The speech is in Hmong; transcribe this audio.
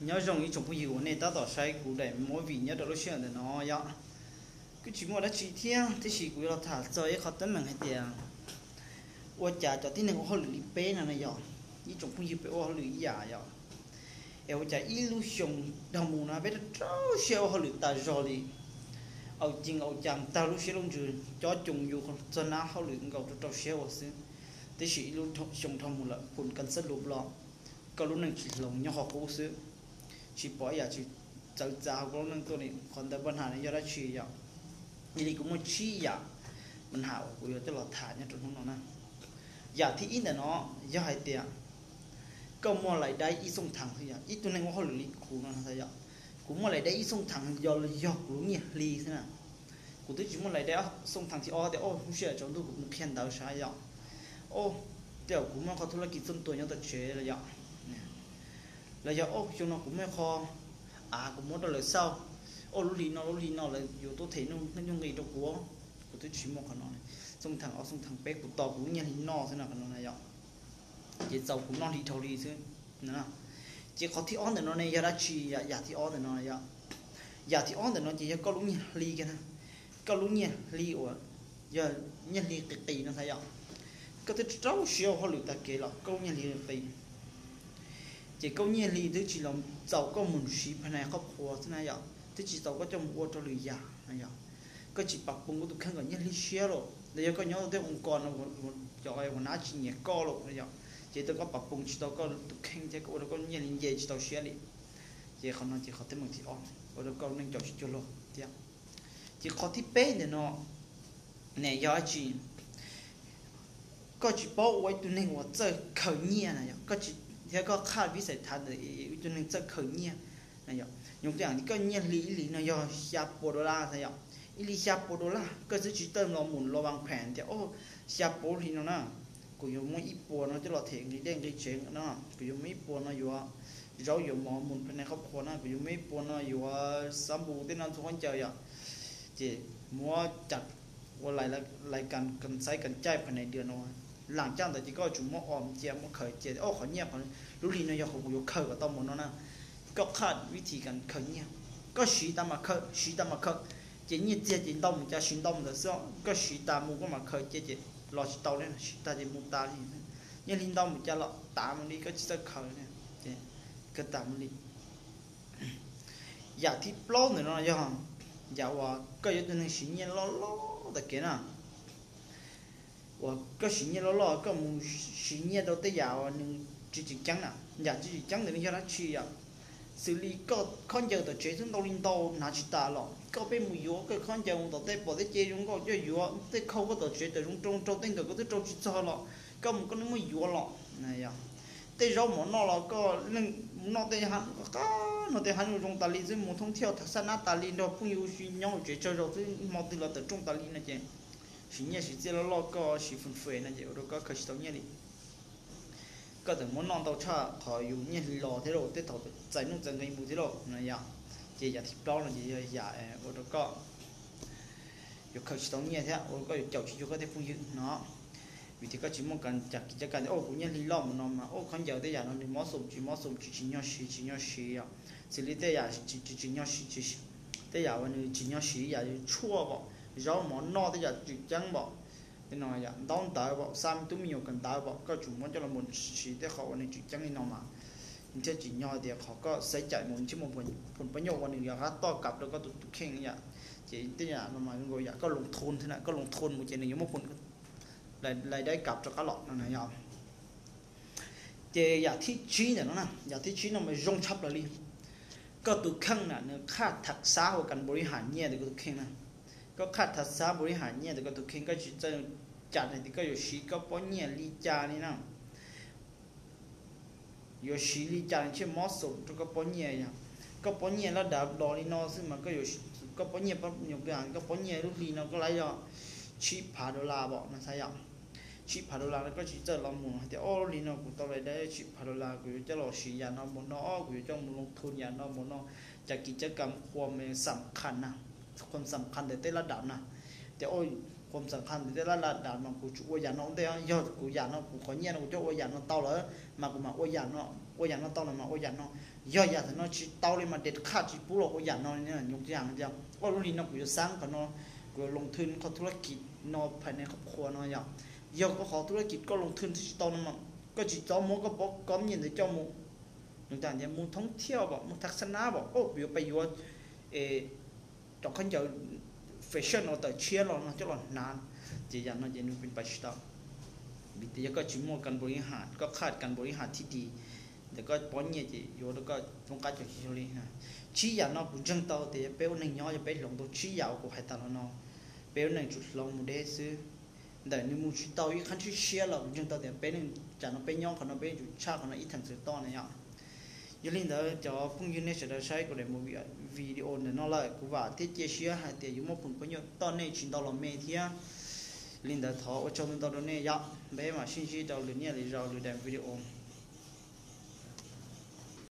Nyob zoo ib tsoom phooj ywg uas nej tab tom saib kuv daim movie nyob rau lub sij hawm ntawm no yom. Kuj tsis muaj dab tsi thiab, tiam sis kuv yuav los tham txog ib qho teeb meem hais tias ua cas cov tib neeg ua hauj lwm li peb no na yom, ib tsoom phooj ywg peb ua hauj lwm ib yam yom, es ua cas ib lub xyoo dhau mus no peb rau siab ua hauj lwm tas zog li, au cees au cas tag lub siab lub ntsws, cob coos yus txog nab hauj lwm nkaus rau rau siab ua xwb. Tiam sis ib lub xyoo dhau mus lawm phum kas xab lus los koj lub neej tsis hloov nyob qhov qub xwb, tsis pom ib yam tsis txawv txav hauv koj lub neej tuaj li. Qhov ntawd pab nham yog dab tsi yom? Yog li kuv muaj tsib yam pab nham uas kuv yuav coj los tham nyob rau hnub no na. Yam thib ib ntawm no yog hais tias koj muaj lais daib ib xooj thav xwb yom, ib tug neeg ua hauj lwm li kuv no yom, kuv muaj lais daib ib xooj thav yog, yog kuv lub nyiaj hli xwb na. Kuv twb tsis muaj lais daib xooj thav thib ob tias, o, lub sij hawm tsaus ntuj kuv mus qhia ntawv sav yom, o, tej zaum kuv muaj qhov thub laj kis txuj tua nyob tom tsev los yom, los yog, o, xyoo no kuv muaj qho av kuv muab rau lawv xauj, o, lub hli no lub hli no lawv yuav tuaj them nuj nqi rau kuv. Kuv twb tsis muaj qhov no, xooj thav ob xooj thav peb kuv tos kuv lub nyiaj hli noj xwb no, qhov no na yom, ces txaus kuv noj hli dhau hli xwb. Ces qhov thib ob ntawm no ne yog dab tsi? Yam thib ob ntawm no yom, yam thib ob ntawm no ces yog koj lub nyiaj hli kiag na. Koj lub nyiaj hli uas yog nyiaj hli qis qis no xav yom, koj twb rau siab ua hauj lwm tag kev los koj lub nyiaj hli qis, ces koj nyiaj hli twb tsis los txaus koj mus siv phas nais qhov qhua xwb na yom, twb tsis txaus koj coj mus ua rau lwm yam na yom. Koj tsis pab poo koj tus kheej kom nyiaj hli siab los, los yog koj nyob tej oo kos no, cov uas nab tsis nyiam koj los yom, ces tau koj pab poo tsis tau koj tus kheej thiab koj ua rau koj nyiaj hli nce tsis tau siab li. Ces qhov no ces qhov teeb meem thib ob ua rau koj lub neej caum tsis cuag luag thiab. Ces qhov thib peb ntawm no ne yog dab tsi? Koj tsis paub ua ib tug neeg uas txawj khaws nyiaj na yom, koj tsis, thiab koj qhaj vib xais thav ntawm ib tug neeg txawj khaws nyiaj na yom. Nyob tej yam li koj nyiaj hli ib hlis no yog xya pua dollar na yom, ib hlis xya pua dollar koj twb tsis tawm los mus los vas phem tias, o, xya pua hli no na, kuv yuav muab ib puas no coj los them nqi dej nqi tsev no, kuv yuav muab ib puas no yuav zaub yuav mov mus phas nais qhov qhua na, kuv yuav muab ib puas no yuav xab npum tej no txhua khaub ncaws yom. Ces muab cas ua lais kas kas xaiv kas caij phas nais dua no, lam caj ntawd ces koj tsum muab os cia muab khaws cia, o, qhov nyiaj lub hli no yog qhov kuv yuav khaws kom tau mus no na. Koj qhaj vib thim kas khaws nyiaj, koj siv tas mas khaws, siv tas mas khaws, ces nyiaj txiag ces ntau mus cas siv ntau mus ntawd xwb, koj siv tas mus koj mam khaws cia ces los tsis tau li, siv tas ces mus tas li. Nyiaj hli ntau mus cas los tas mus li, koj tsis txawj khaws ces khaws tas mus li. Yam thib plaub ntawm no yog yam uas koj yuav tus neeg siv nyiaj loj loj tag kev na. Uas koj siv nyiaj loj loj koj mus siv nyiaj rau tej yam uas nws tsis tseem ceeb na. Yam tsis tseem ceeb ntawd nws yog dab tsi yom? Xws li koj khaub ncaws tom tsev twb ntau li ntau hnav tsis tas los koj pheej mus yuav koj khaub ncaws mus tom tej pom tej ce zoo nkauj coj yuav, tej khau koj tom tsev tawm zoo rau rau tej nkawm koj twb rau tsis txog los koj mus koj niaj muab yuav los. Tej zaub mov noj los koj noj tej qab no tej hav zoo tas li xwb, mus thoob thiaj tham xaj nab tas li nrog phooj ywg nyob hauv tsev tsawg zaus xwb, hmo twg los tawm rooj tas li no ces siv nyiaj siv txiaj loj loj koj siv fun fes no ces ua rau koj khaws tsis tau nyiaj li. Koj txawm muab noj ntau tshaj qhov yus nyiaj hli los thiab los tej thaum txais nuj txais nqi mus thiab los no yom. Ces yam thib plaub no ces yog yam ua rau koj yuav khaws tsis tau nyiaj thiab ua rau koj yuav caum tsis cuag koj tej phooj ywg no. Vim tias koj tsis muaj kas cas kis cab kas tias, o, kuv nyiaj hli loj mus no mas, o, khaub ncaws tej yam no nws mob xum tsis mob xum tsis tsim nyog siv tsis nyog siv yom. Xws li tej yam tsis tsim nyog siv, tej yam uas nws tsim nyog siv yam tshuaj pom, zaub mov noj tej yam tseem ceeb pom, tej no yam ntaub ntawv pom, xa tub me nyuam kawm ntawv pom, koj tsum muab coj los mus siv tej qhov uas nws tseem ceeb li no mas nws thiaj tsim nyog tias qhov koj xaiv cai mus nws thiaj muaj phum pab nyoj uas nws yog qab toj kam rau koj tus tus kheej yom. Ces tej yam no mas zoo nkaus yam koj loo thun thiab na, koj loo thun mus ces nws yuav muaj phum lais daib kam rov qab los no na yom. Ces yam thib tsib ntawm no na, yam thib tsib no mas zoo tshaj plaws li. Koj tus kheej na nws qhaj tham xab hauv kas npaum li ham nyiaj ntawm koj tus kheej na. Koj qhaj tham xab npaum li ham nyiaj ntawm koj tus kheej, koj tsis txawj cas hais tias koj yuav siv koj pob nyiaj li cas li na. Yuav siv li cas nws thiaj mob xum rau koj pob nyiaj yom. Koj pob nyiaj lab dav los li no xwb mas koj yuav, koj pob nyiaj, koj pob nyiaj lub hli no koj lab yog tsib phav dollar pom no xav yom. Tsib phav dollar no koj tsis txawj los mus hais tias, o, lub hli no kuv tau lais daib tsib phav dollar kuv yuav coj los siv yam no mus no, kuv yuav coj mus loo thun yam no mus no. Cas kis cab kas qhuas xam khas na, qhuas xam khas ntawm tej lab dav na. Tias, o, qhuas xam khas ntawm tej lab dav mas kuv tsum ua yam no ua ntej, yog kuv yam no kuv qhov nyiaj no kuv coj ua yam no tau lawm mas kuv mam ua yam no. ua yam no tau los mas ua yam no, yog yam ntawm no tsis tau li mas dej qhaj tsis pub los ua yam no. Nyob tus yam no tias, o, lub li no kuv yuav xav qhov no, kuv yuav loo thwj qhov thub lab kis no phais ne qhov qhua no yom. Yog koj qhov thub lab kis koj loo thwj tsis tau no mas koj tsis txhob muab koj pob koob nyiaj ntawd coj mus, nws tas tias mus thoob thiaj pom, mus thaj xab nab pom, o, kuv yuav pais yuav cov khaub ncaws fashion no tawm tshiab los no coj los hnav, ces yam no ces nws pais tsis tau. Vim tias yog koj tsis muaj kas npau li has, koj qhaj kas npau li has thib di ntawm koj pob nyiaj ces yuav rau koj poob qab cov xyoo li. Tsib yam no kuv ntseeg tau tias yog peb ua neeg nyob yog peb hloov tau tsib yam uas kuv hais tas los no, peb ua neeg tsum hloov mus deb xwb. Ntawm nws mus tsis tau ib qhab ntswj siab los kuv ntseeg tau tias peb neeg tsam no peb nyob qhov no peb yuav tsum tshaj qhov no ib theem txwv toj na yom. Yog li ntawd cov phooj ywg nej sawv daws saib kuv daim mus video ntawm no lawm kuv vam thiab cia siab hais tias yuav muaj phoo phooj ywg toj nej tsis ntau los me thiab. Li ntawd thov ua tsaug ntau ntau rau nej yom, peb mam sib ntsib rau lwm niaj lwm zaus lwm daim video.